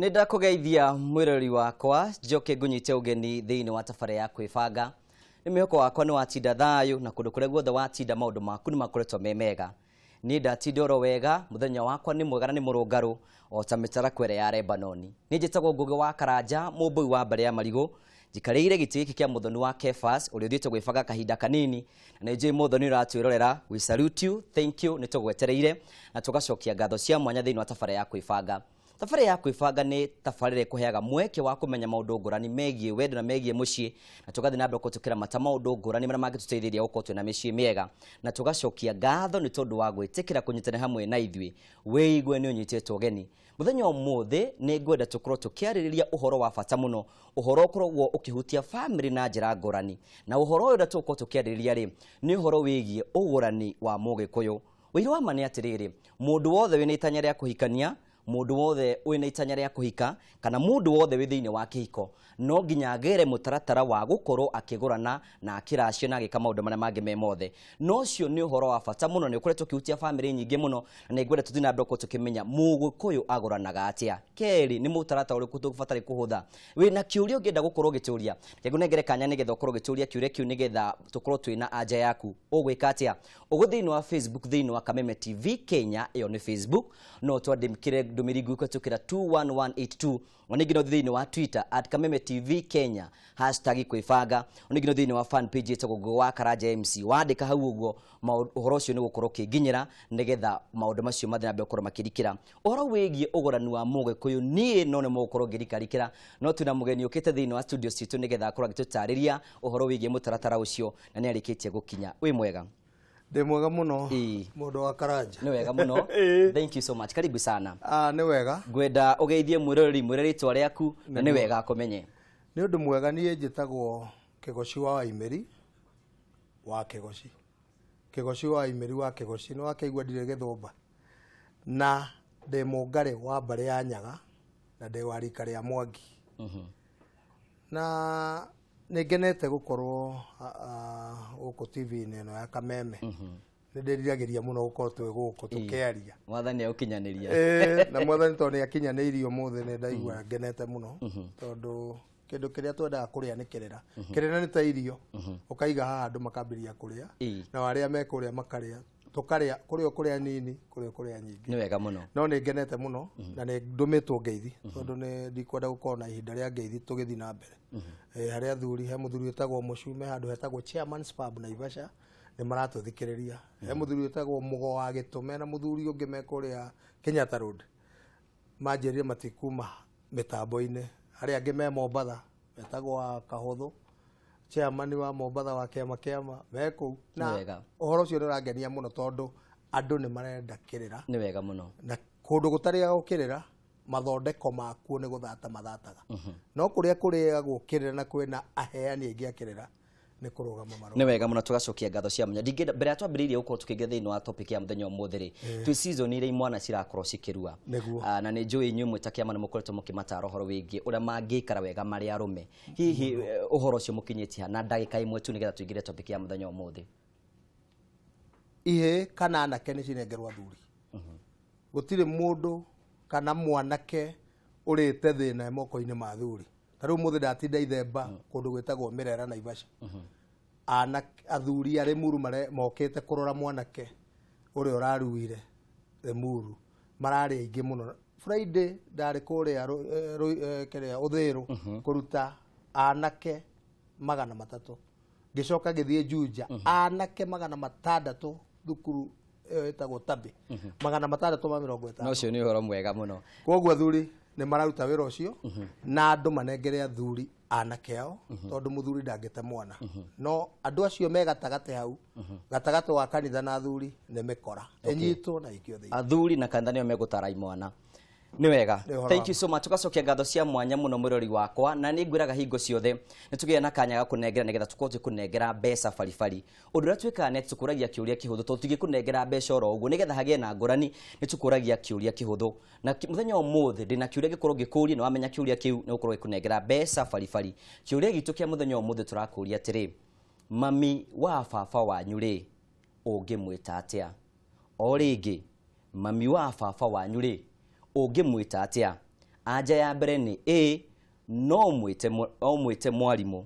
Nĩ ndakũgeithia mwĩroreri wakwa, njoke ngũnyite ũgeni thĩinĩ wa tabarĩra ya kwĩbanga. Nĩ mwĩhoko wakwa nĩ watinda thayũ na kũndũ kũrĩa guothe watinda maũndũ maku nĩ makoretwo me mega. Niĩ ndatinda oro wega, mũthenya wakwa nĩ mwega na nĩ mũrũngarũ o ta mĩtarakwa ĩrĩa ya Lebanoni. Niĩ njĩtagwo Ngũgĩ wa Karanja, mũmbũi wa mbarĩ ya marigũ. Njikarĩire gĩtĩ gĩkĩ kĩa mũthoni wa Kefas ũrĩa ũthiĩte gwĩbanga kahinda kanini, na nĩ njũĩ mũthoni ũratwĩrorera. We salute you, thank you, nĩ tũgwetereire na tũgacokia ngatho cia mwanya thĩinĩ wa tabarĩra ya kwĩbanga. Tabarĩra ya kwĩbanga nĩ tabarĩra ĩkũheaga mweke wa kũmenya maũndũ ngũrani megiĩ wendo na megiĩ mũciĩ, na tũgathiĩ na mbere tũkĩramata maũndũ ngũrani marĩa mangĩtũteithĩrĩria gũkorwo twĩna mĩciĩ mĩega, na tũgacokia ngatho nĩ tondũ wa gwĩtĩkĩra kũnyitanĩra hamwe na ithuĩ. Wĩigue nĩ ũnyitĩtwo ũgeni. Mũthenya wa ũmũthĩ nĩ ngwenda tũkorwo tũkĩarĩrĩria ũhoro wa bata mũno, ũhoro ũkoragwo ũkĩhutia bamĩrĩ na njĩra ngũrani. Na ũhoro ũyũ ũrĩa tũgũkorwo tũkĩarĩrĩria rĩ, nĩ ũhoro wĩgiĩ ũgũrani wa Mũgĩkũyũ. Ũira wa ma nĩ atĩrĩrĩ, mũndũ wothe wĩna itanya rĩa kũhikania, mũndũ wothe wĩna itanya rĩa kũhika, kana mũndũ wothe wĩ thĩinĩ wa kĩhiko, no nginya agere mũtaratara wa gũkorwo akĩgũrana na akĩracio na agĩka maũndũ marĩa mangĩ me mothe. Na ũcio nĩ ũhoro wa bata mũno, nĩ ũkoretwo ũkĩhutia bamĩrĩ nyingĩ mũno, na nĩ ngwenda tũthiĩ na mbere gũkorwo tũkĩmenya Mũgĩkũyũ agũranaga atĩa. Kerĩ, nĩ mũtaratara ũrĩkũ tũbataire kũhũtha. Wĩna kĩũria ũngĩenda gũkorwo ũgĩtũria, reke ngũnengere kanya nĩgetha ũkorwo ũgĩtũria kĩũria kĩu nĩgetha tũkorwo twĩna anja yaku. Ũgwĩka atĩa? Ũguo thĩinĩ wa Facebook, thĩinĩ wa Kameme TV Kenya, ĩyo nĩ Facebook, no twandĩkĩre ndũmĩrĩri nguhĩ kũhetũkĩra 21182. Ona ningĩ no thĩinĩ wa Twitter at Kameme TV Kenya hashtag kwĩbanga. Ona ningĩ no thĩinĩ wa fan page ĩtagwo Ngũgĩ wa Karanja MC, wandĩka hau ũguo ũhoro ũcio nĩ gũkorwo ũkĩnginyĩra nĩgetha maũndũ macio mathiĩ na mbere gũkorwo makĩrikĩra. Ũhoro wĩgiĩ ũgũrani wa Mũgĩkũyũ niĩ no nĩ mũgũkorwo ngĩrikarikĩra, no twĩna mũgeni ũkĩte thĩinĩ wa studio citũ nĩgetha akorwo agĩtũtarĩria ũhoro wĩgiĩ mũtaratara ũcio, na nĩ arĩkĩtie gũkinya. Wĩ mwega? Ndĩ mwega mũno. Mũndũ wa Karanja. Nĩ wega mũno. Thank you so much, karibu sana. Ah, nĩ wega. Ngwenda ũgeithie mwĩroreri, mwĩre rĩtwa rĩaku na nĩ wega akũmenye. Nĩ ũndũ mwega. Niĩ njĩtagwo Kĩgoci wa Waimĩri wa Kĩgoci. Kĩgoci wa Waimĩri wa Kĩgoci, nĩ wakĩigua ndirĩ gĩthũmba, na ndĩ mũngarĩ wa mbarĩ ya Nyaga na ndĩ wa rika rĩa Mwangi, na nĩ ngenete gũkorwo gũkũ TV-inĩ ĩno ya Kameme. Nĩ ndĩriragĩria mũno gũkorwo twĩ gũkũ tũkĩaria. Mwathani agũkinyanĩria. Na Mwathani tondũ nĩ akinyanĩirie ũmũthĩ, nĩ ndaigua ngenete mũno, tondũ kĩndũ kĩrĩa twendaga kũrĩa nĩ kĩrĩra. Kĩrĩra nĩ ta irio ũkaiga haha, andũ makambĩrĩria kũrĩa, nao arĩa mekũrĩa makarĩa, tũkarĩa, kũrĩ o kũrĩa nini, kũrĩ o kũrĩa nyingĩ. Nĩ wega mũno. No nĩ ngenete mũno na nĩ ndũmĩtwo ngeithi, tondũ nĩ ndikwenda gũkorwo na ihinda rĩa ngeithi tũgĩthiĩ na mbere. Harĩ athuri, he mũthuri wĩtagwo Mũcume handũ hetagwo Chairman's Pub Naivasha, nĩ maratũthikĩrĩria. He mũthuri wĩtagwo Mũgo wa Gĩtũme na mũthuri ũngĩ me kũrĩa Kenyatta Road, manjĩrire matikuma mĩtambo-inĩ. Harĩ angĩ me Mombatha metagwo wa Kahũthũ, chairman wa Mombatha wa kĩama kĩama me kũu, na Nĩ wega. ũhoro ũcio nĩ ũrangenia mũno, tondũ andũ nĩ marenda kĩrĩra. Nĩ wega mũno. Na kũndũ gũtarĩagwo kĩrĩra, mathondeko makuo nĩ gũthata mathataga, no kũrĩa kũrĩagwo kĩrĩra na kwĩna aheani aingĩ a kĩrĩra, nĩ kũrũgama Nĩ marũgama. wega mũno, tũgacokia ngatho cia mwanya. Ndingĩenda mbere ya twambĩrĩirie gũkorwo tũkĩingĩra thĩinĩ wa topic ya mũthenya ũmũthĩ rĩ, twĩ season iria imwana cirakorwo cikĩrua. Nĩguo. Na nĩ njũĩ inyuĩ mwĩ ta kĩama nĩ mũkoretwo mũkĩmatara ũhoro wĩgiĩ ũrĩa mangĩikara wega marĩ arũme. Hihi ũhoro ũcio mũkinyĩtie ha na ndagĩka ĩmwe tu nĩgetha tũingĩre topic ya mũthenya ũmũthĩ? Ihĩ kana anake nĩ cinengerwo athuri. Gũtirĩ mũndũ kana mwanake ũrĩte thĩna e moko-inĩ ma athuri. Ta rĩu mũthĩ ndatinda ithemba kũndũ gwĩtagwo Mĩrera Naivasha. Anake athuri a Limuru mokĩte kũrora mwanake ũrĩa ũraruire Limuru, mararĩ aingĩ mũno. Friday ndarĩ kũrĩa kĩrĩa Ũthĩrũ kũruta anake 300, ngĩcoka ngĩthiĩ Juja, anake 600, thukuru ĩyo ĩtagwo Tabi, 650. Na ũcio nĩ ũhoro mwega mũno. Koguo athuri nĩ mararuta wĩra ũcio, na andũ manengere athuri anake ao, tondũ mũthuri ndangĩte mwana. No andũ acio me gatagatĩ hau, gatagatĩ wa kanitha na athuri, nĩ mĩkora ĩnyitwo na ikio thĩinĩ. Athuri na kanitha nĩo megũtara imwana. Nĩ wega. Nĩ ũhoro Thank wa you so much. Tũgacokia ngatho cia mwanya mũno mwĩrori wakwa, na nĩ ngwĩraga hingo ciothe nĩ tũgĩaga na kanya ga kũnengera nĩgetha tũkorwo tũkũnengera mbeca baribari. Ũndũ ũrĩa twĩkaga nĩ atĩ tũkũragia kĩũria kĩhũthũ, tondũ tũtingĩkũnengera mbeca oro ũguo. Nĩgetha hagĩe na ngũrani, nĩ tũkũragia kĩũria kĩhũthũ. Na mũthenya wa ũmũthĩ ndĩna kĩũria gĩkorwo ngĩkũria, na wamenya kĩũria kĩu nĩ gũkorwo gĩkũnengera mbeca baribari. Kĩũria gitũ kĩa mũthenya wa ũmũthĩ tũrakũria atĩrĩ, mami wa baba wanyu rĩ, ũngĩmwĩta atĩa? O rĩngĩ, mami wa baba wanyu rĩ, ũngĩmwĩta atĩa? Anja ya mbere nĩ A, no mwĩte mwarimũ,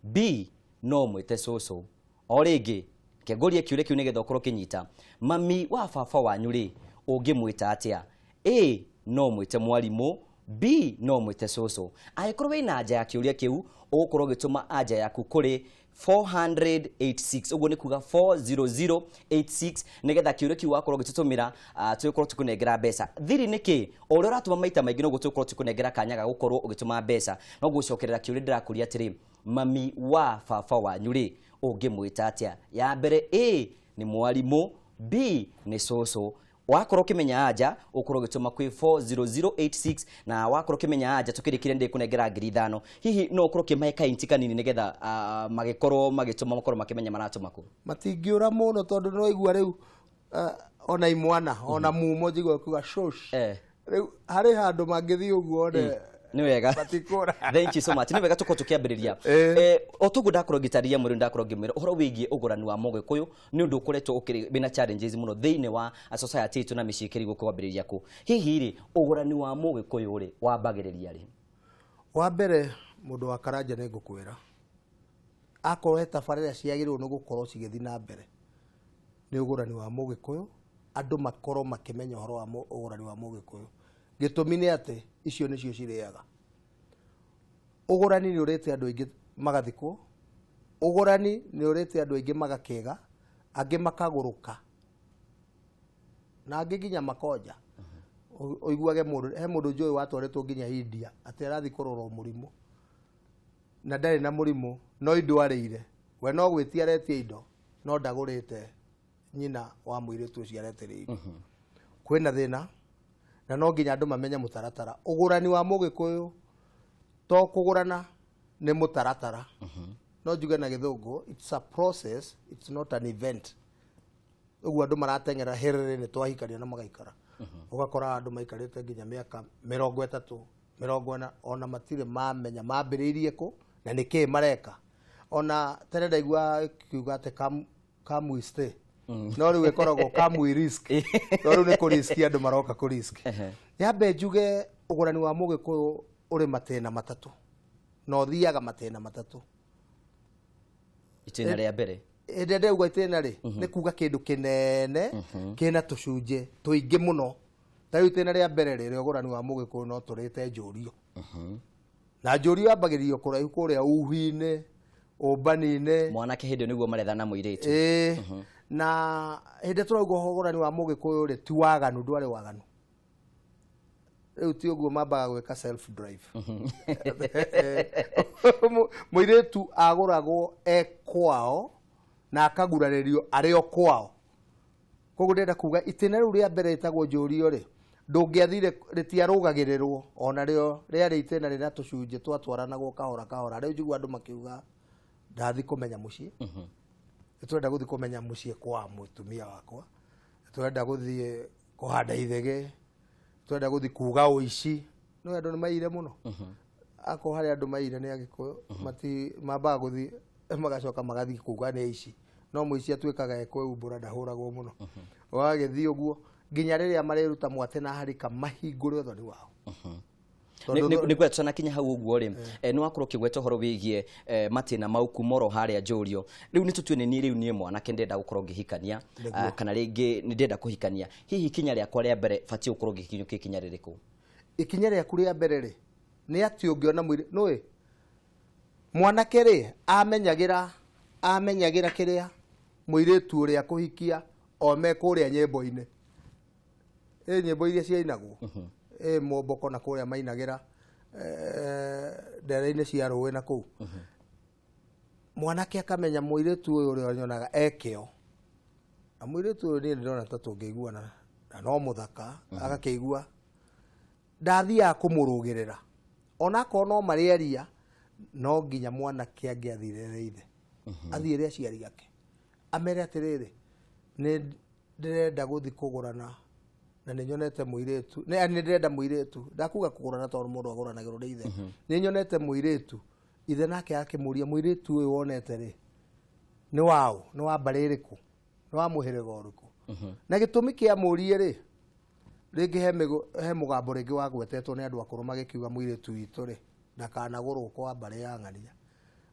B, no mwĩte cũcũ. O rĩngĩ kengũrie kĩũria kĩu nĩgetha ũkorwo ũkĩnyita. Mami wa baba wanyu rĩ, ũngĩmwĩta atĩa? A, no mwĩte mwarimũ, B, no mwĩte cũcũ. Angĩkorwo wĩna anja ya kĩũria kĩu, ũgũkorwo ũgĩtũma anja yaku kũrĩ 486, ũguo nĩ kuga 40086, nĩgetha kĩũria kĩu wakorwo ũgĩtũtũmĩra, tũgũkorwo tũkũnengera mbeca. Thiri nĩ kĩ? O ũrĩa ũratũma maita maingĩ noguo tũgũkorwo tũkũnengera kanya ga gũkorwo ũgĩtũma mbeca. No gũcokerera kĩũria ndĩrakũria atĩrĩ, mami wa baba wanyu rĩ, ũngĩmwĩta atĩa? Ya mbere A nĩ mwarimũ, B nĩ cũcũ. Wakorwo ũkĩmenya anja, ũkorwo ũgĩtũma kwĩ 40086, na wakorwo ũkĩmenya anja tũkĩrĩkire ndĩkũnengera 5,000. Hihi no ũkorwo ũkĩmahe kainti kanini nĩgetha magĩkorwo magĩtũma makorwo makĩmenya maratũma kũ? Matingĩũra mũno tondũ no igua rĩu, ona imwana, ona mumo njigua kuga shush. Rĩu harĩ handũ mangĩthiĩ ũguo one. Nĩ wega. Matikũra. Thank you so much. Nĩ wega tũkorwo tũkĩambĩrĩria. O toguo ndakorwo ngĩtarĩria mwĩrĩ, ndakorwo ngĩmwĩra ũhoro wĩgiĩ ũgũrani wa Mũgĩkũyũ nĩ ũndũ ũkoretwo ũkĩrĩ wĩna challenges mũno thĩinĩ wa society itũ na mĩciĩ ĩkĩrigwo kwambĩrĩria kũ. Hihi rĩ, ũgũrani wa Mũgĩkũyũ rĩ, wambagĩrĩria rĩ? Wa mbere mũndũ wa Karanja nĩ ngũkwĩra, akorwo he tabarĩra ciagĩrĩirwo nĩ gũkorwo cigĩthiĩ na mbere nĩ ũgũrani wa Mũgĩkũyũ, andũ makorwo makĩmenya ũhoro wa ũgũrani wa Mũgĩkũyũ. Gĩtũmi nĩ atĩ icio nĩcio cirĩaga. Ũgũrani nĩ ũrĩte andũ aingĩ magathikwo, ũgũrani nĩ ũrĩte andũ aingĩ magakĩga, angĩ makagũrũka, na angĩ nginya makonja. Ũiguage mũndũ, he mũndũ njũĩ watwarĩtwo nginya India atĩ arathiĩ kũrorwo mũrimũ, na ndarĩ na mũrimũ, no indo arĩire. We no gwĩtia aretia indo, no ndagũrĩte nyina wa mũirĩtu ũcio aretereire indo. Kwĩna thĩna, na no nginya andũ mamenye mũtaratara. Ũgũrani wa Mũgĩkũyũ to kũgũrana, nĩ mũtaratara. No njuge na gĩthũngũ, it's a process, it's not an event. Ũguo andũ marateng'era herere nĩ twahikania na magaikara. Ũgakora andũ maikarĩte nginya mĩaka 30, 40, ona matirĩ mamenya mambĩrĩirie kũ na nĩkĩĩ mareka. Ona tene ndaigua kiuga atĩ come we stay. No rĩu ĩkoragwo come we risk. No rĩu nĩ kũ-risk andũ maroka kũ-risk. Nyambe njuge ũgũrani wa Mũgĩkũyũ ũrĩ matĩna matatũ, na ũthiaga matĩna matatũ. Itĩna rĩa mbere. Hĩndĩ ĩrĩa ndĩrauga itĩna rĩ, nĩ kuga kĩndũ kĩnene kĩna tũcunjĩ tũingĩ mũno. Ta rĩu itĩna rĩa mbere rĩ, rĩa ũgũrani wa Mũgĩkũyũ no tũrĩte njũrio. Na njũrio yambagĩrĩrio kũraihu kũrĩa uhi-inĩ, ũmbani-inĩ. Mwanake hĩndĩ ĩyo nĩguo marethana mũirĩtu. Na hĩndĩ ĩrĩa tũrauga ũgũrani wa Mũgĩkũyũ rĩ, ti waganu, ndwarĩ waganu. Rĩu ti ũguo mambaga gwĩka self drive. Mũirĩtu agũragwo e kwao na akagurarĩrio arĩ o kwao. Koguo ndĩrenda kuga itĩna rĩu rĩa mbere rĩtagwo njũrio rĩ, ndũngĩathire, rĩtiarũgagĩrĩrwo, ona rĩo rĩarĩ itĩna rĩna tũcunjĩ twatwaranagwo kahora kahora. Rĩu njigua andũ makiuga ndathi kũmenya mũciĩ. Nĩtũrenda gũthiĩ kũmenya mũciĩ kwa mũtumia wakwa, nĩtũrenda gũthiĩ kũhanda ithege, nĩtũrenda gũthiĩ kuga ũici. No andũ nĩ maire mũno. Akorwo harĩ andũ maire nĩ Agĩkũyũ, mambaga gũthiĩ magacoka magathiĩ kuga nĩ aici. No mũici atuĩkaga ekwĩumbũra ndahũragwo mũno. Ũgagĩthiĩ ũguo nginya rĩrĩa marĩruta mwatĩ na harika mahingũre ũthoni wao. Nĩ ngwenda tũtanakinya hau ũguo rĩ, nĩ wakorwo ũkĩgweta ũhoro wĩgiĩ matĩna mau kuma oro harĩa njũrio. Rĩu nĩ tũtue nĩ niĩ rĩu niĩ mwanake ndĩrenda gũkorwo ngĩhikania, kana rĩngĩ nĩ ndĩrenda kũhikania. Hihi ikinya rĩakwa rĩa mbere batiĩ gũkorwo ngĩkinyũkia ikinya rĩrĩkũ? Ikinya rĩaku rĩa mbere rĩ, nĩ atĩ ũngĩona mũirĩ-, nũĩ? Mwanake rĩ, amenyagĩra kĩrĩa mũirĩtu ũrĩa kũhikia o me kũrĩa nyĩmbo-inĩ. Ĩ nyĩmbo iria ciainagwo, ĩ momboko na kũrĩa mainagĩra, ndere-inĩ cia rũĩ na kũu. Mwanake akamenya mũirĩtu ũyũ ũrĩa nyonaga ekĩo. Na mũirĩtu ũyũ niĩ ndĩrona ta tũngĩiguana na no mũthaka, agakĩigua ndathiaga kũmũrũgĩrĩra. Onakorwo no marĩaria, no nginya mwanake angĩathire ere ithe. Athiĩre aciari ake. Amere atĩrĩrĩ, nĩ ndĩrenda gũthiĩ kũgũrana na nĩ nyonete mũirĩtu. Nĩ, nĩ ndĩrenda mũirĩtu. Ndakuga kũgũrana tondũ mũndũ agũranagĩrwo nĩ ithe. Nĩ nyonete mũirĩtu. Ithe nake akĩmũria mũirĩtu ũyũ wonete rĩ, nĩ waũ? Nĩ wa mbarĩ ĩrĩkũ? Nĩ wa mũhĩrĩga ũrĩkũ? Na gĩtũmi kĩa mũrie rĩ, Rĩngĩ he mũgambo rĩngĩ wagwetetwo nĩ andũ akũrũ magĩkiuga mũirĩtu witũ rĩ ndakanagũrwo kwa mbarĩ ya ng'ania.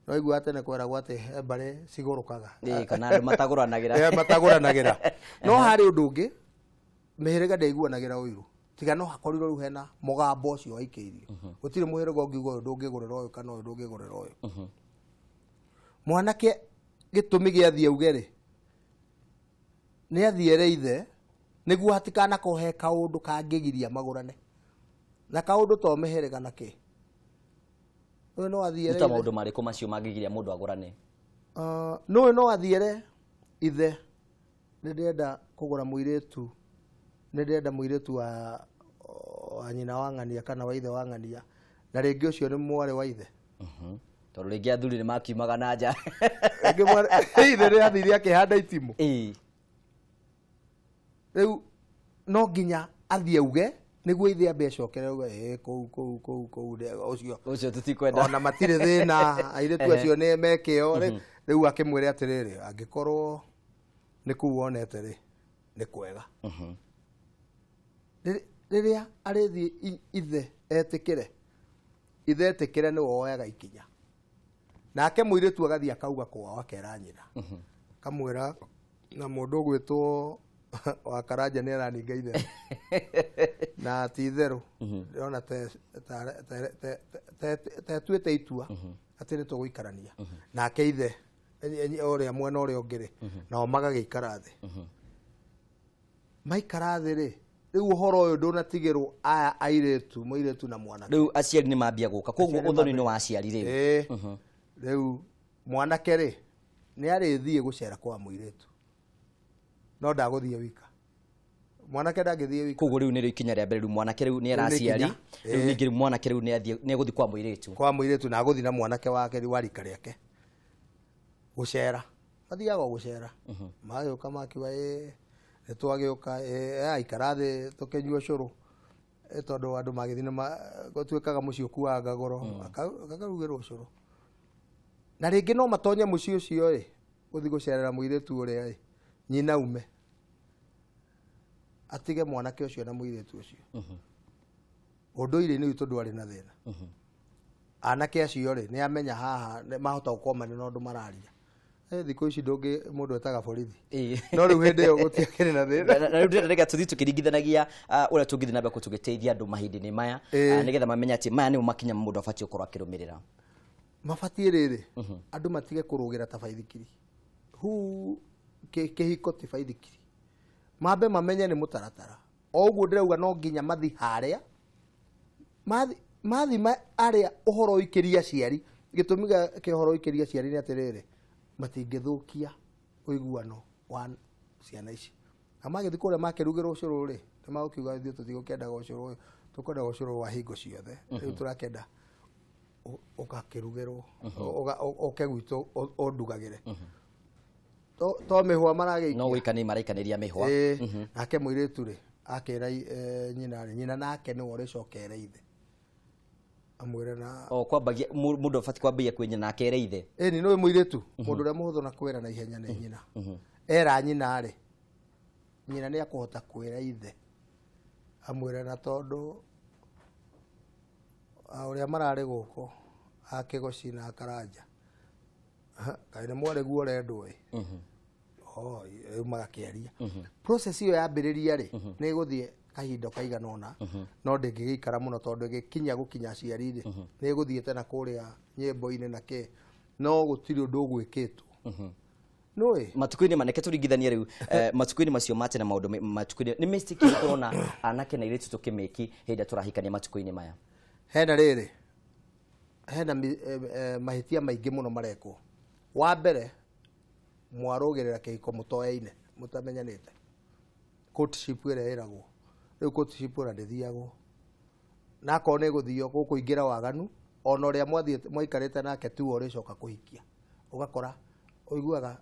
No igua tene kweragwo atĩ he mbarĩ cigũrũkaga. Ĩĩ, kana andũ matagũranagĩra. Matagũranagĩra. No harĩ ũndũ ũngĩ, mĩhĩrĩga ndĩiguanagĩra ũiru, tiga no hakorirwo rĩu hena mũgambo ũcio waikĩirio. Gũtirĩ mũhĩrĩga ũngiuga ũyũ ndũngĩgũrĩra ũyũ kana ũyũ ndũngĩgũrĩra ũyũ. Mwanake gĩtũmi gĩa athiĩ auge rĩ, nĩ athiĩ ere ithe nĩguo hatikanakorwo he kaũndũ kangĩgiria magũrane. Na kaũndũ to mĩhĩrĩga na kĩ. Ũyũ no athiĩ ere Nĩ ta maũndũ marĩkũ macio mangĩgiria mũndũ agũrane? Nũĩ no athiĩ ere ithe, nĩ ndĩrenda kũgũra mũirĩtu, nĩ ndĩrenda mũirĩtu wa nyina wa ng'ania kana wa ithe wa ng'ania, na rĩngĩ ũcio nĩ mwarĩ wa ithe. Tondũ rĩngĩ athuri nĩ makiumaga na nja. Rĩngĩ ithe nĩ athire akĩhanda itimũ. Rĩu no nginya athiĩ auge nĩguo ithe ambe acokere auge, ĩĩ kũu kũu kũu kũu ũcio ũcio tũtikwenda. Ona matirĩ thĩna, airĩtu acio nĩ mekĩo. Rĩu akĩmwĩre atĩrĩrĩ, angĩkorwo nĩ kũu wonete rĩ, nĩ kwega. Rĩrĩa arĩthiĩ ithe etĩkĩre, ithe etĩkĩre nĩwe woyaga ikinya. Nake mũirĩtu agathiĩ akauga kwao, akera nyina. Akamwĩra na mũndũ ũgwĩtwo wa Karanja nĩ araninga itherũ. Na ti itherũ. Ndĩrona tetuĩte itua atĩ nĩ tũgũikarania. Nake ithe ũrĩa mwena ũrĩa ũngĩ rĩ, nao magagĩikara thĩ. Maikara thĩ rĩ, rĩu ũhoro ũyũ ndũnatigĩrwo aya airĩtu, mũirĩtu na mwanake. Rĩu aciari nĩ mambia gũka, koguo ũthoni nĩ wa aciari rĩu. Rĩu mwanake rĩ, nĩ arĩthiĩ gũcera kwa mũirĩtu. No ndagũthiĩ wika. Mwanake ndangĩthiĩ wika. Koguo rĩu nĩrĩo ikinya rĩa mbere, rĩu mwanake rĩu nĩ era Rĩu nĩ aciari. ikinya. Rĩu ningĩ rĩu mwanake rĩu nĩ egũthiĩ kwa mũirĩtu. Kwa mũirĩtu na agũthiĩ na mwanake wake rĩu wa rika rĩake. Gũcera. Mathiaga o gũcera. Magĩũka makiuga, ĩĩ, nĩ twagĩũka, ĩĩ, aikara thĩ tũkĩnyue ũcũrũ. Tondũ andũ magĩthiĩ nĩ gũtuĩkaga mũciĩ ũkuaga goro, akarugĩrwo ũcũrũ. Na rĩngĩ no matonye mũciĩ ũcio ĩ, gũthiĩ gũcerera mũirĩtu ũrĩa ĩ, nyina ume. Atige mwanake ũcio na mũirĩtu ũcio. Ũndũire-inĩ witũ ndwarĩ na thĩna. Anake acio rĩ, nĩ amenya haha, nĩ mahota gũkorwo marĩ na ũndũ mararia. Thikũ ici ndũngĩ mũndũ etaga borithi. No rĩu hĩndĩ ĩyo gũtiakĩrĩ na thĩna. Na rĩu ndĩrenda nĩgetha tũthiĩ tũkĩringithanagia, ũrĩa tũngĩthiĩ na mbere tũgĩteithia andũ mahinda-inĩ maya, nĩgetha mamenye atĩ maya nĩmo makinya mũndũ abatiĩ gũkorwo akĩrũmĩrĩra. Mabatiĩ rĩrĩ, andũ matige kũrũgĩra ta baithikiri. Hu, kĩhiko ti baithikiri. Mambe mamenye nĩ mũtaratara. O ũguo ndĩrauga no nginya mathi harĩa. Mathi harĩa ũhoro ũikĩrie aciari. Gĩtũmi kĩa ũhoro ũikĩrie aciari nĩ atĩrĩrĩ, matingĩthũkia ũiguano wa ciana ici. Na magĩthiĩ kũrĩa makĩrugĩrwo ũcũrũ rĩ, nĩ magũkiuga ithuĩ tũtigũkĩendaga ũcũrũ ũyũ, tũkwendaga ũcũrũ wa hingo ciothe. Rĩu tũrakĩenda ũgakĩrugĩrwo, ũke gwitũ ũndugagĩre. To mĩhwa maragĩikia. No gũikania maraikanĩria mĩhwa. Nake mũirĩtu rĩ, akĩra nyina rĩ, nyina nake nĩwe ũrĩcokere ithe. Amwĩre na O kwambagia, mũndũ abatiĩ kwambia kwĩ nyina akere ithe. Ĩni, nĩũĩ mũirĩtu, mũndũ ũrĩa mũhũthũ na kwĩra na ihenya nĩ nyina. Era nyina rĩ, nyina nĩ akũhota kwĩra ithe. Amwĩre na tondũ, ũrĩa mararĩ gũkũ, akĩgoci na akaranja. Kaĩ nĩ mwarĩ guo ũrendwo ĩ? Oh, rĩu magakĩaria. Process ĩyo yambĩrĩria rĩ, nĩ ĩgũthiĩ kahinda kaigana ũna, no ndĩngĩgĩikara mũno tondũ ĩgĩkinya gũkinya aciari rĩ, nĩ ĩgũthiĩte na kũrĩa nyĩmbo-inĩ na kĩ, no gũtirĩ ũndũ ũgwĩkĩtwo. Nũĩ? Matukũ-inĩ maneke tũringithanie rĩu, matukũ-inĩ macio ma tene maũndũ matukũ-inĩ, nĩ mistake ĩrĩkũ ũrona anake na airĩtu tũkĩmĩki hĩndĩ ĩrĩa tũrahikania matukũ-inĩ maya? Hena rĩrĩ, hena mahĩtia maingĩ mũno marekwo. Wa mbere, mwarũgĩrĩra kĩhiko mũtoyaine, mũtamenyanĩte. Courtship ĩrĩa ĩragwo. Rĩu courtship ona ndĩthiagwo. Na akorwo nĩ ĩgũthio gũkũingĩra waganu, ona ũrĩa mwaikarĩte nake tiwe ũrĩcoka kũhikia. Ũgakora, ũiguaga,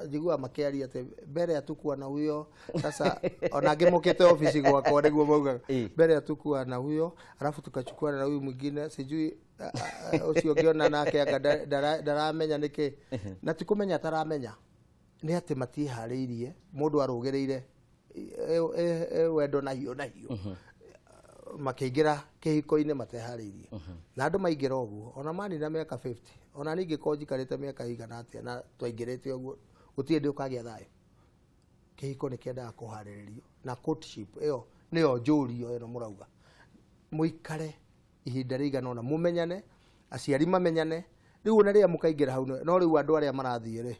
njiguaga makĩaria atĩ mbere ya tukua na huyo, sasa ona angĩ mokĩte ofici gwakwa nĩguo maugaga. Mbere ya tukua na huyo, alafu tukachukua na huyu mwingine, sijui, ũcio ũngĩona nake anga ndaramenya nĩkĩ. Na ti kũmenya ataramenya, nĩ atĩ matiĩharĩirie, mũndũ arũgĩrĩire, Wendo na hiũ na hiũ makĩingĩra kĩhiko-inĩ mateharĩirie, na andũ maingĩra ũguo ona manina mĩaka 50, ona niĩ ingĩkorwo njikarĩte mĩaka ĩigana atĩa na twaingĩrĩte ũguo, gũtirĩ hĩndĩ ũkagĩa thayũ. Kĩhiko nĩ kĩendaga kũharĩrĩrio, na courtship ĩyo nĩyo njũrio ĩno mũrauga mũikare ihinda rĩigana ũna mũmenyane, aciari mamenyane. Rĩu ona rĩrĩa mũkaingĩra hau, no rĩu andũ arĩa marathiĩ rĩ,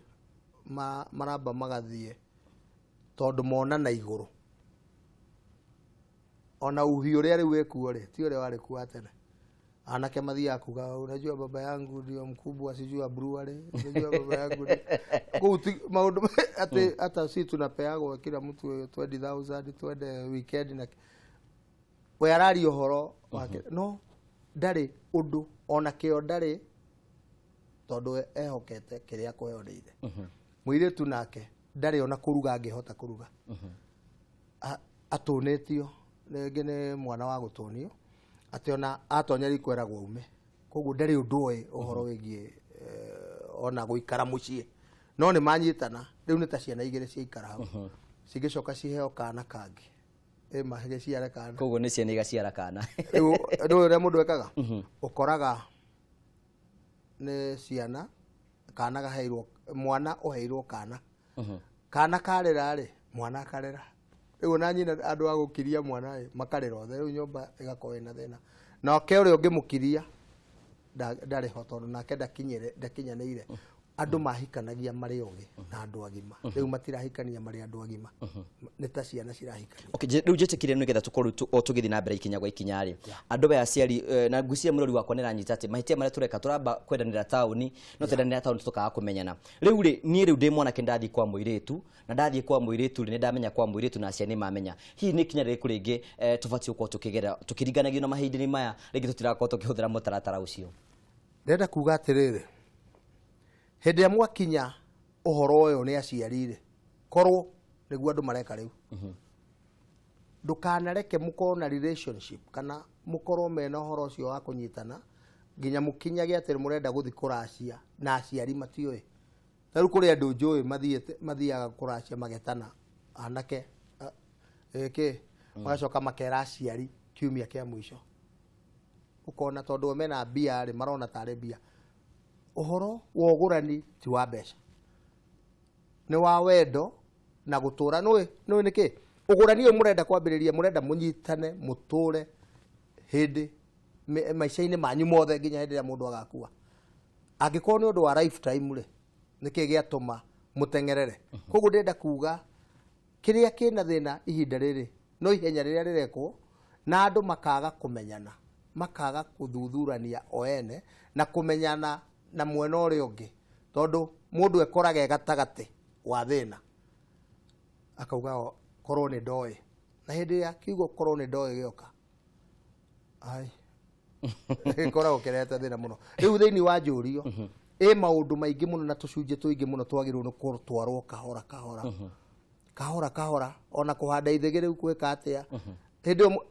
maramba magathiĩ tondũ mona na igũrũ, ona uhi ũrĩa rĩu wĩkuo rĩ, ti ũrĩa warĩ kuo wa tene. Anake mathiaga kuga, "Unajua baba yangu ndio mkubwa, sijui wa brewery, unajua baba yangu kũu." Ti maũndũ atĩ hata si tunapeagwo kila mtu 20,000 twende weekend, na we araria ũhoro wake no ndarĩ ũndũ ona kĩo ndarĩ, tondũ ehokete kĩrĩa kũheo nĩ ithe. Mũirĩtu nake ndarĩ ona kũruga angĩhota kũruga. Atũnĩtio rĩngĩ nĩ mwana wa gũtũnio atĩ ona atonya riko eragwo ume, koguo ndarĩ ũndũ oĩ ũhoro wĩgiĩ ona gũikara mũciĩ. No nĩ manyitana rĩu, nĩ ta ciana igĩrĩ ciaikara hau, cingĩcoka ciheo kana kangĩ, ĩma gĩciare kana. Koguo nĩ ciana igaciara kana. Rĩu ndũĩ ũrĩa mũndũ ekaga, ũkoraga nĩ ciana kana gaheirwo mwana ũheirwo kana, kana karĩra rĩ, mwana akarĩra. Rĩu ona nyina andũ a gũkiria mwana rĩ, makarĩra othe. Rĩu nyũmba ĩgakorwo ĩna thĩna, nake ũrĩa ũngĩmũkiria ndarĩ ho, tondũ nake ndakinyanĩire. Andũ mahikanagia marĩ ogĩ na andũ agima, rĩu matirahikania marĩ andũ agima, nĩ ta ciana cirahikania. Okay, rĩu njĩtĩkire nĩgetha tũkorwo o tũgĩthiĩ na mbere ikinya gwa ikinya rĩ, andũ aya aciari, na ngwĩciria mũrori wakwa nĩ aranyita atĩ mahĩtia marĩa tũreka, tũramba kwendanĩra taũni, no twendanĩra taũni tũkaga kũmenyana. Rĩu rĩ, niĩ rĩu ndĩ mwanake, ndathiĩ kwa mũirĩtu, na ndathiĩ kwa mũirĩtu rĩ, nĩ ndamenya kwa mũirĩtu na aciari nĩ mamenya. Hihi nĩ ikinya rĩrĩkũ rĩngĩ tũbatiĩ gũkorwo tũkĩgera tũkĩringanagio na mahinda-inĩ maya rĩngĩ tũtirakorwo tũkĩhũthĩra mũtaratara ũcio? Ndĩrenda kuga atĩrĩrĩ, hĩndĩ ĩrĩa mwakinya ũhoro ũyũ nĩ aciari rĩ, korwo nĩguo andũ mareka rĩu, ndũkanareke mũkorwo na relationship kana mũkorwo mena ũhoro ũcio wa kũnyitana nginya mũkinyage atĩ mũrenda gũthiĩ kũracia na aciari matiũĩ. Ta rĩu kũrĩ andũ njũĩ mathiĩte, mathiaga kũracia magetana anake ĩkĩ, magacoka makera aciari kiumia kĩa mũico. Ũkona tondũ mena mbia rĩ, marona tarĩ mbia. Ũhoro wa ũgũrani ti wa mbeca, nĩ wa wendo na gũtũra. Nũĩ nũĩ nĩkĩ ũgũrani ũyũ mũrenda kwambĩrĩria? Mũrenda mũnyitane mũtũre hĩndĩ maica-inĩ manyu mothe nginya hĩndĩ ĩrĩa mũndũ agakua. Angĩkorwo nĩ ũndũ wa lifetime rĩ, nĩkĩ gĩatũma mũteng'erere? Koguo ndĩrenda kuga kĩrĩa kĩna thĩna ihinda rĩrĩ no ihenya rĩrĩa rĩrekwo na andũ makaga kũmenyana, makaga gũthuthurania o ene na kũmenyana na mwena ũrĩa ũngĩ, tondũ mũndũ ekoraga e gatagatĩ wa thĩna akauga, "Korwo nĩ ndoĩ." Na hĩndĩ ĩrĩa kiugo "korwo nĩ ndoĩ" gĩoka, ai, gĩkoragwo kĩrehete thĩna mũno. Rĩu thĩinĩ wa njũrio ĩ maũndũ maingĩ mũno na tũcunjĩ tũingĩ mũno twagĩrĩirwo nĩ gũtwarwo kahora kahora kahora kahora, ona kũhanda ithĩgĩ rĩu gwĩka atĩa hĩndĩ ĩyo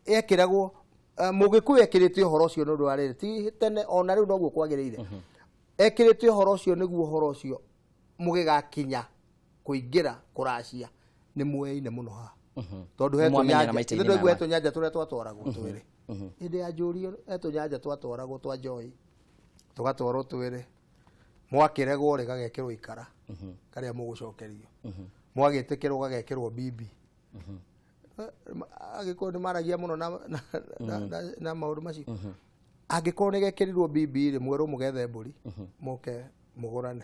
ekĩragwo mũgĩkũyũ ekĩrĩte ũhoro ũcio nĩ ũndũ wa rĩrĩ, ti tene, ona rĩu noguo kwagĩrĩire. Ekĩrĩte ũhoro ũcio nĩguo ũhoro ũcio mũgĩgakinya kũingĩra kũracia nĩ muoyaine mũno haha, tondũ he Nĩ mwamenyana tũnyanja maita-inĩ nĩ maya. He tũnyanja tũrĩa twatwaragwo twĩrĩ hĩndĩ ya njũrio, he tũnyanja twatwaragwo twa njohi, tũgatwarwo twĩrĩ. Mwakĩregwo rĩ, gagekĩrwo ikara karĩa mũgũcokerio, mwagĩtĩkĩrwo gagekĩrwo bibi. Agĩkorwo nĩ maragia mũno na maũndũ macio, angĩkorwo nĩ gekĩrirwo bibi rĩ, mwerwo mũgethe mbũri mũke mũgũrane.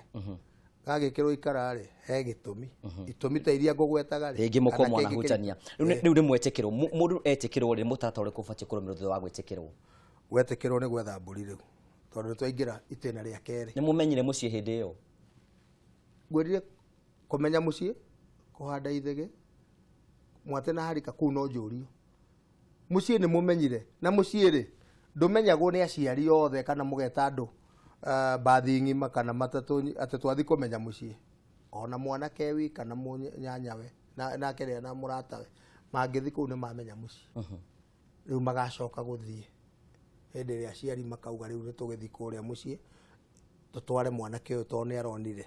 Gagĩkĩrwo ikara rĩ, he gĩtũmi, itũmi ta iria ngũgwetaga rĩ, Rĩngĩ mũkorwo kana kĩngĩ. mwanahutania. Rĩu nĩ mwetĩkĩrwo. Mũndũ etĩkĩrwo rĩ, mũtaratara ũrĩkũ ũbatiĩ kũrũmĩrĩrwo thutha wa gwĩtĩkĩrwo? Wetĩkĩrwo nĩ gwetha mbũri rĩu, tondũ nĩ twaingĩra itĩna rĩa kerĩ. Nĩ mũmenyire mũciĩ hĩndĩ ĩyo? Ngwĩrire kũmenya mũciĩ, kũhanda ithĩgĩ, mwate na harika kũu no njũrio. Mũciĩ nĩ mũmenyire, na mũciĩ rĩ, ndũmenyagwo nĩ aciari othe kana mũgeta andũ mbathi ng'ima kana matatũ atĩ twathiĩ kũmenya mũciĩ. Ona mwanake wi kana mũnyanyawe na kĩrĩa na mũratawe mangĩthiĩ kũu nĩ mamenya mũciĩ. Rĩu magacoka gũthiĩ hĩndĩ ĩrĩa aciari makauga, "Rĩu nĩ tũgĩthiĩ kũrĩa mũciĩ tũtware mwanake ũyũ, tondũ nĩ aronire."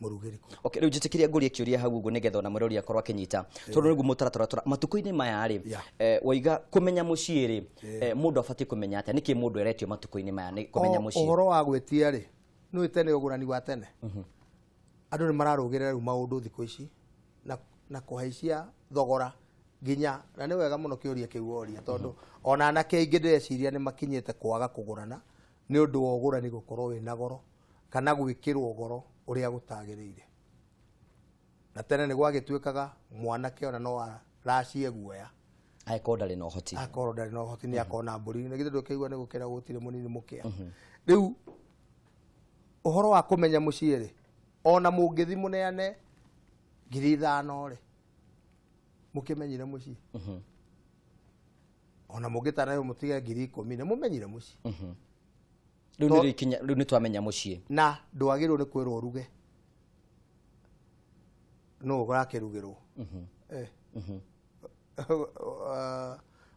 Mũrugĩri kũ? Okay, rĩu njĩtĩkĩria ngũrie kĩũria hau ũguo nĩgetha ona mwĩrori akorwo akĩnyita, tondũ nĩguo mũtaratara tũra matukũ-inĩ maya rĩ, waiga kũmenya mũciĩ rĩ, mũndũ abatiĩ kũmenya atĩa? Nĩkĩ mũndũ eretio matukũ-inĩ maya nĩ kũmenya mũciĩ? Ũhoro wa gwĩtia rĩ, nĩ tene ũgũrani wa tene, andũ nĩ mararũgĩrĩra rĩu maũndũ thikũ ici na kũhaicia thogora nginya, na nĩ wega mũno kĩũria kĩu woria, tondũ ona anake aingĩ ndĩreciria nĩ makinyĩte kwaga kũgũrana nĩ ũndũ wa ũgũrani gũkorwo wĩna goro kana gwĩkĩrwo goro ũrĩa gũtagĩrĩire. Na tene nĩ gwagĩtuĩkaga mwanake ona no aracie guoya angĩkorwo ndarĩ na ũhoti, akorwo ndarĩ na ũhoti nĩ akona mbũri, na githĩ ndũkĩigua nĩ gũkĩra gũtirĩ mũnini mũkĩa. Rĩu ũhoro wa kũmenya mũciĩ rĩ, ona mũngĩthi mũneane 5,000 rĩ, mũkĩmenyire mũciĩ. Ona mũngĩtanayo mũtige 10,000 nĩ mũmenyire mũciĩ. Rĩu nĩ ikinya, rĩu nĩ twamenya mũciĩ. Na ndwagĩrĩirwo nĩ kwĩrwo ũruge, no ũrakĩrugĩrwo.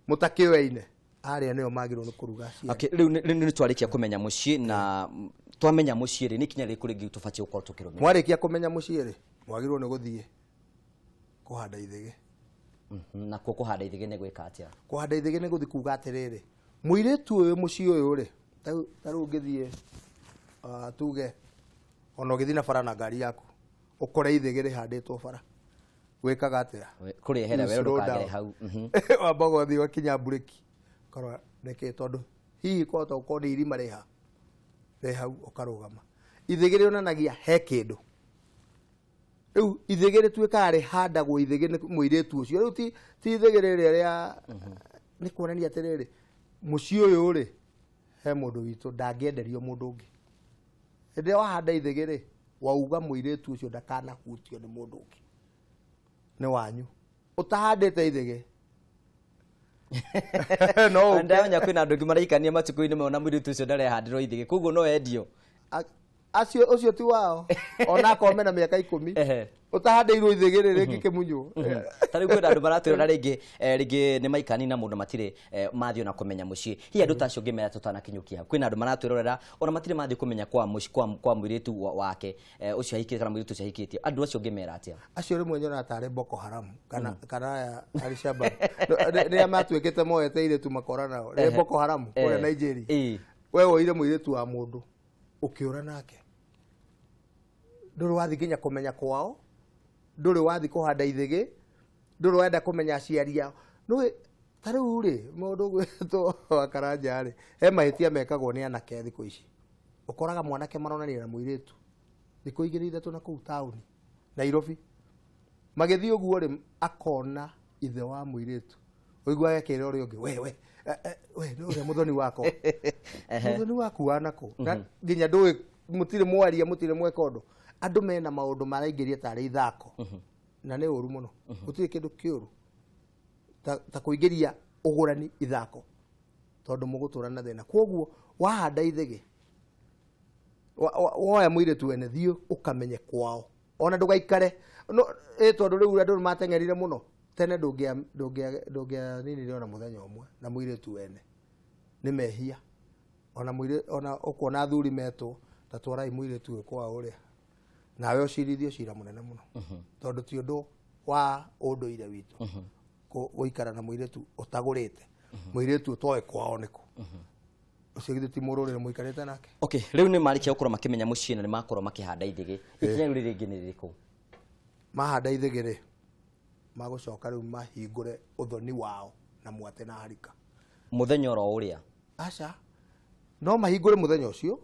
Mũtakĩoyaine arĩa nĩo magĩrĩirwo nĩ kũruga ciana. Okay, rĩu nĩ twarĩkia kũmenya mũciĩ, na twamenya mũciĩ rĩ, nĩ ikinya rĩrĩkũ rĩngĩ tũbatiĩ gũkorwo tũkĩrũmĩrĩra? Mwarĩkia kũmenya mũciĩ rĩ, mwagĩrĩirwo nĩ gũthiĩ kũhanda ithĩgĩ. Nakuo kũhanda ithĩgĩ nĩ gwĩka atĩa? Kũhanda ithĩgĩ nĩ gũthiĩ kuga atĩrĩrĩ, mũirĩtu ũyũ mũciĩ ũyũ rĩ, ta rĩu ũngĩthiĩ, tuge ona ũgĩthiĩ na bara na ngari yaku ũkore ithĩgĩ rĩhandĩtwo bara, wĩkaga atĩa? Kũrĩehera You wero slow ndũkagere down. hau. Wambaga ũthiĩ ũgakinya mburĩki, ũkarora nĩkĩ, tondũ hihi kwahota gũkorwo nĩ irima rĩha rĩ hau, ũkarũgama. Ithĩgĩ rĩonanagia he kĩndũ. Rĩu ithĩgĩ rĩtuĩkaga rĩhandagwo ithĩgĩ nĩ mũirĩtu ũcio. Rĩu ti ithĩgĩ rĩrĩa rĩa, nĩ kuonania atĩrĩrĩ, mũciĩ ũyũ rĩ, he mũndũ witũ ndangĩenderio mũndũ ũngĩ. Hĩndĩ ĩrĩa wahanda ithĩgĩ rĩ, wauga mũirĩtu ũcio ndakanahutio nĩ mũndũ ũngĩ, nĩ wanyu. Ũtahandĩte ithĩgĩ no ũke. Ndamenya kwĩna andũ angĩ maraikania matukũ-inĩ maya na mũirĩtu ũcio ndarehandĩrwo ithĩgĩ, koguo no endio. Acio, ũcio ti wao, ona akorwo mena mĩaka 10. Ũtahandĩirwo ithĩgĩ rĩ, rĩngĩ kĩmunywo. Ta rĩu kwĩna andũ maratwĩrora rĩngĩ, rĩngĩ nĩ maikani na mũndũ matirĩ, mathiĩ ona kũmenya mũciĩ. Hihi andũ ta acio ũngĩmera tũtanakinyũkia hau, kwĩna andũ maratwĩrorera ona matirĩ mathiĩ kũmenya kwa mũciĩ, kwa mũirĩtu wake, ũcio ahikĩte kana mũirĩtu ũcio ahikĩtio, andũ acio ũngĩmera atĩa? Acio rĩmwe nyonaga tarĩ Boko Haram kana aya Al-Shabaab. Rĩrĩa matuĩkĩte moete airĩtu makora nao, nĩ Boko Haram kũrĩa Nigeria. We woire mũirĩtu wa mũndũ ũkĩũra nake, ndũrĩ wathiĩ nginya kũmenya kwao, ndũrĩ wathiĩ kũhanda ithĩgĩ, ndũrĩ wenda kũmenya aciari ao. Nĩũĩ ta rĩu rĩ, mũndũ ũgwĩtwo wa Karanja rĩ, he mahĩtia mekagwo nĩ anake thikũ ici. Ũkoraga mwanake maronania na mũirĩtu thikũ igĩrĩ ithatũ na kũu taũni Nairobi, magĩthiĩ ũguo rĩ, akona ithe wa mũirĩtu, ũiguaga akĩra ũrĩa ũngĩ, we, we, we, nĩ ũrĩa mũthoni wakwa. Mũthoni waku wa nakũ? Na nginya ndũĩ, mũtirĩ mwaria, mũtirĩ mweka ũndũ. Andũ mena maũndũ maraingĩria tarĩ ithako. Na nĩ ũru mũno. Gũtirĩ kĩndũ kĩũru ta kũingĩria ũgũrani ithako, tondũ mũgũtũra na thĩna. Kwoguo wahanda ithĩgĩ, woya mũirĩtu wene, thiĩ ũkamenye kwao, ona ndũgaikare. No, tondũ rĩu andũ nĩmateng'erire mũno. Tene ndũngĩaninire ona mũthenya ũmwe na mũirĩtu wene, nĩ mehia. Ona ona ũkuona athuri metwo, ta twarai mũirĩtu ũyũ kwao ũrĩa, nawe ũcirithio cira mũnene mũno, tondũ ti ũndũ wa ũndũire witũ gũikara na mũirĩtu ũtagũrĩte, mũirĩtu ũtoĩ kwao nĩkũ. Ũcio githĩ ti mũrũrĩrĩ mũikarĩte nake? Okay, rĩu nĩ marĩkia gũkorwo makĩmenya mũciĩ na nĩ makorwo makĩhanda ithĩgĩ. Ikinya rĩu rĩngĩ nĩ rĩrĩkũ? Mahanda ithĩgĩ rĩ, magũcoka rĩu mahingũre ũthoni wao na mwate na harika. Mũthenya oro ũrĩa? Aca, no mahingũre mũthenya ũcio.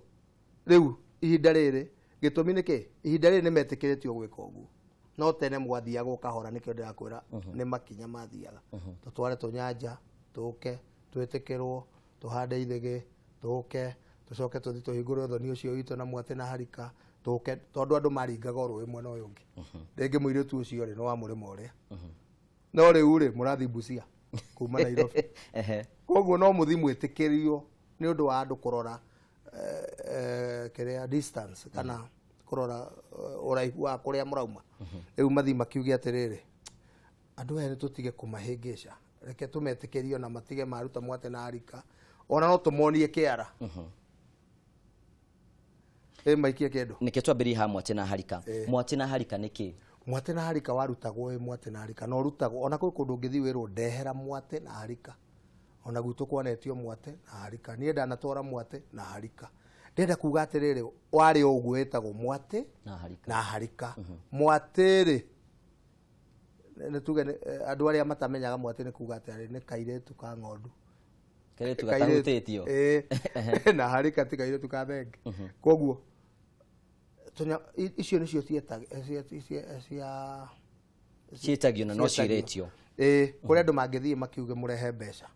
Rĩu ihinda rĩrĩ, gĩtũmi nĩ kĩ? Ihinda rĩrĩ nĩ metĩkĩrĩtio gwĩka ũguo. No tene mwathiaga ũkahora, nĩkĩo ndĩrakwĩra nĩ makinya mathiaga. Tũtware tũnyanja, tũke, twĩtĩkĩrwo, tũhande ithĩgĩ, tũke, tũcoke tũthiĩ tũhingũre ũthoni ũcio witũ na mwate na harika, tũke, tondũ andũ maringaga o rũĩ mwena ũyũ ũngĩ. Rĩngĩ mũirĩtu ũcio rĩ, nĩ wa mũrĩmo ũrĩa. No rĩu rĩ, mũrathiĩ Busia kuma Nairobi. Koguo no mũthiĩ mwĩtĩkĩrio nĩ ũndũ wa andũ kũrora, kĩrĩa distance, kana kũrora, ũraihu wa kũrĩa mũrauma. Rĩu mathiĩ makiuge atĩrĩrĩ, andũ aya nĩ tũtige kũmahĩngĩca, reke tũmetĩkĩrie ona matige maruta mwate na harika, ona no tũmonie kĩara. Ĩ maikie kĩndũ. Nĩkĩo twambĩrĩrie haha mwatĩ na harika. Mwatĩ na harika nĩ kĩ? Mwatĩ na harika warutagwo wĩ mwatĩ na harika, na ũrutagwo ona kwĩ kũndũ ũngĩthiĩ wĩrwo ndehera mwatĩ na harika. Ona gwitũ kwanetio mwatĩ na harika, niĩ ndanatwara mwatĩ na harika. Ndĩrenda kuga atĩrĩrĩ, warĩ o ũguo wĩtagwo mwatĩ na harika. Na harika. Mwatĩ rĩ, nĩ tuge andũ arĩa matamenyaga mwatĩ nĩ kuga atĩ nĩ kairĩtu ka ng'ondu. Kairĩtu gatahutĩtio. Ĩĩ, na harika ti kairĩtu ka thenge. Koguo icio nĩcio cia ciĩtagio na no ciĩrĩtio. Ĩĩ, kũrĩa andũ mangĩthiĩ makiuge mũrehe mbeca.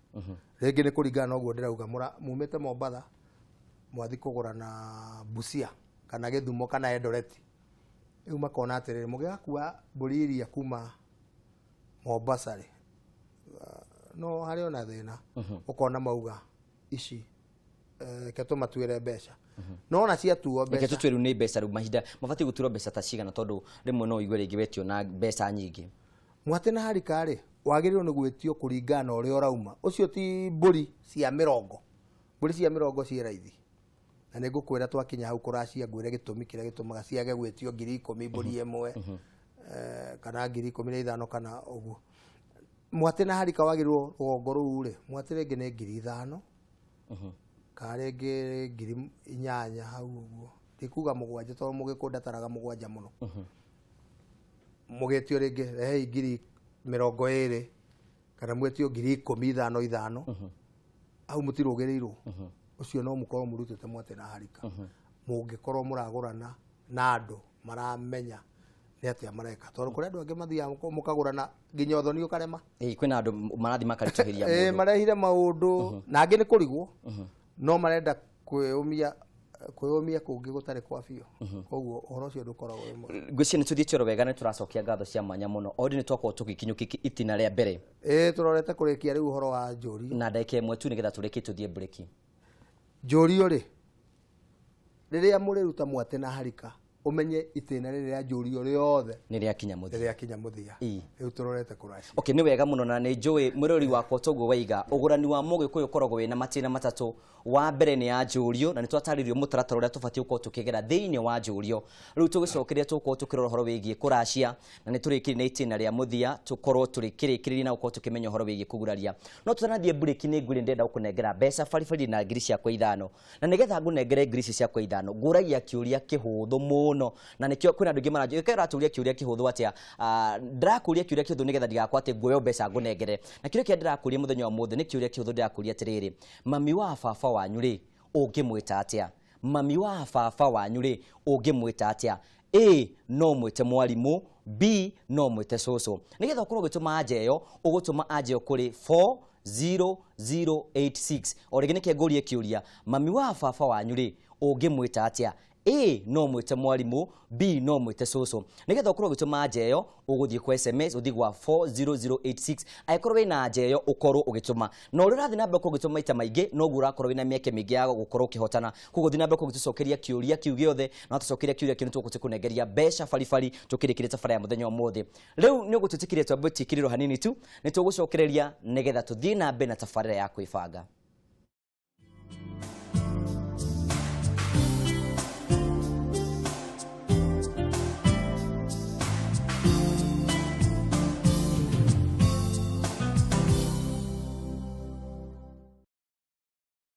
Rĩngĩ nĩ kũringana na ũguo ndĩrauga, mumĩte Mombatha mwathi kũgũra na Busia kana Gĩthumo kana Eldoret. Rĩu makona atĩrĩrĩ, mũgĩgakua mbũri iria kuma Mombasa rĩ, no harĩ ona thĩna. Ũkona mauga ici, reke tũmatuĩre mbeca. No ona ciatuo mbeca. Reke tũtue rĩu nĩ mbeca rĩu mahinda mabatiĩ gũtuĩrwo mbeca ta cigana, tondũ rĩmwe no ũigue rĩngĩ wetio na mbeca nyingĩ. Mwatĩ na harika rĩ, wagĩrĩirwo nĩ gwĩtio kũringana na ũrĩa ũrauma. Ũcio ti mbũri cia mĩrongo. Mbũri cia mĩrongo ciĩ raithi. Na nĩ ngũkwĩra twakinya hau kũracia ngwĩre gĩtũmi kĩrĩa gĩtũmaga ciage gwĩtio 10,000 mbũri ĩmwe, kana 15,000 kana ũguo. Mwatĩ na harika wagĩrĩirwo rũgongo rũu rĩ, mwatĩ rĩngĩ nĩ 5,000, kana rĩngĩ 8,000 hau ũguo. Ndikuga 7 tondũ mũgĩkũyũ ndataraga 7 mũno. Mũgĩtio rĩngĩ rehei 20,000 kana mwĩtio 15,000 ithano. Hau mũtirũgĩrĩirwo. Ũcio no mũkorwo mũrutĩte mwatĩ na harika. Mũngĩkorwo mũragũrana na andũ maramenya nĩ atĩa mareka, tondũ kũrĩ andũ angĩ mathiaga mũkagũrana nginya ũthoni ũkarema. Ĩĩ, kwĩna andũ marathiĩ makaritũhĩria mũndũ. Marehire maũndũ na angĩ nĩ kũrigwo, no marenda kwĩyũmia kũngĩ gũtarĩ kwa biũ. Koguo ũhoro ũcio ndũkoragwo wĩ mwega. Ngwĩciria nĩ tũthiĩte oro wega, nĩ tũracokia ngatho cia mwanya mũno. Already nĩ twakorwo tũgĩkinyũkia itina rĩa mbere. Ĩĩ, tũrorete kũrĩkia rĩu ũhoro wa njũrio. Na ndagĩka ĩmwe tu nĩgetha tũrĩkie tũthiĩ mburĩki. Njũrio rĩ, rĩrĩa mũrĩruta mwatĩ na harika, ũmenye itĩna rĩrĩ rĩa njũrio rĩothe nĩ rĩakinya mũthia. Nĩ rĩakinya mũthia. Rĩu tũrorete kũracia. Okay, nĩ wega mũno na nĩ njũĩ mwĩrori wakwa toguo waiga, ũgũrani wa mũgĩkũyũ ũkoragwo wĩna matĩna matatũ. Wa mbere nĩ ya njũrio, na nĩ twatarĩirio mũtaratara ũrĩa tũbatiĩ gũkorwo tũkĩgera thĩinĩ wa njũrio. Rĩu tũgĩcokeria tũgũkorwo tũkĩrora ũhoro wĩgiĩ kũracia, na nĩ tũrĩkĩrie na itĩna rĩa mũthia, tũkorwo tũrĩkĩrĩkĩrĩria na gũkorwo tũkĩmenya ũhoro wĩgiĩ kũguraria. No tũtanathiĩ mburĩki nĩ ngwĩrĩ ndĩrenda gũkũnengera mbeca baribari na 5,000. Na nĩgetha ngũnengere 5,000, ngũragia kĩũria kĩhũthũ mũno. Na nĩkĩo kwĩna andũ aingĩ maranjũria, ĩka ũratũria kĩũria kĩhũthũ atĩa? Ndĩrakũria kĩũria kĩhũthũ nĩgetha ndigakorwo atĩ nguoya mbeca ngũnengere. Na kĩũria kĩrĩa ndĩrakũria mũthenya wa ũmũthĩ nĩ kĩũria kĩhũthũ, ndĩrakũria atĩrĩrĩ, mami wa baba wanyu rĩ, ũngĩmwĩta atĩa? Mami wa baba wanyu rĩ, ũngĩmwĩta atĩa? A, no mwĩte mwarimũ, B, no mwĩte cũcũ. Nĩgetha ũkorwo ũgĩtũma anja ĩyo, ũgũtũma anja ĩyo kũrĩ 40086. O rĩngĩ nĩkĩo ngũrie kĩũria, mami wa baba wanyu rĩ, ũngĩmwĩta atĩa? A, no mwĩte mwarimũ, B, no mwĩte cũcũ. Nĩgetha ũkorwo ũgĩtũma anja ĩyo, ũgũthiĩ kwa SMS, ũthiĩ gwa 40086. Angĩkorwo wĩna anja ĩyo, ũkorwo ũgĩtũma. Na ũrĩa ũrathiĩ na mbere gũkorwo ũgĩtũma maita maingĩ, noguo ũrakorwo wĩna mĩeke mĩingĩ ya gũkorwo ũkĩhotana. Koguo thiĩ na mbere gũkorwo ũgĩtũcokeria kĩũria kĩu gĩothe, na watũcokeria kĩũria kĩu nĩ tũgũkorwo tũkĩkũnengeria mbeca baribari tũkĩrĩkĩria tabarĩra ya mũthenya ũmũthĩ. Rĩu nĩ ũgũtwĩtĩkĩria twambe twĩkĩrĩrwo hanini tu, nĩ tũgũcokereria nĩgetha tũthiĩ na mbere na tabarĩra ya kwĩbanga.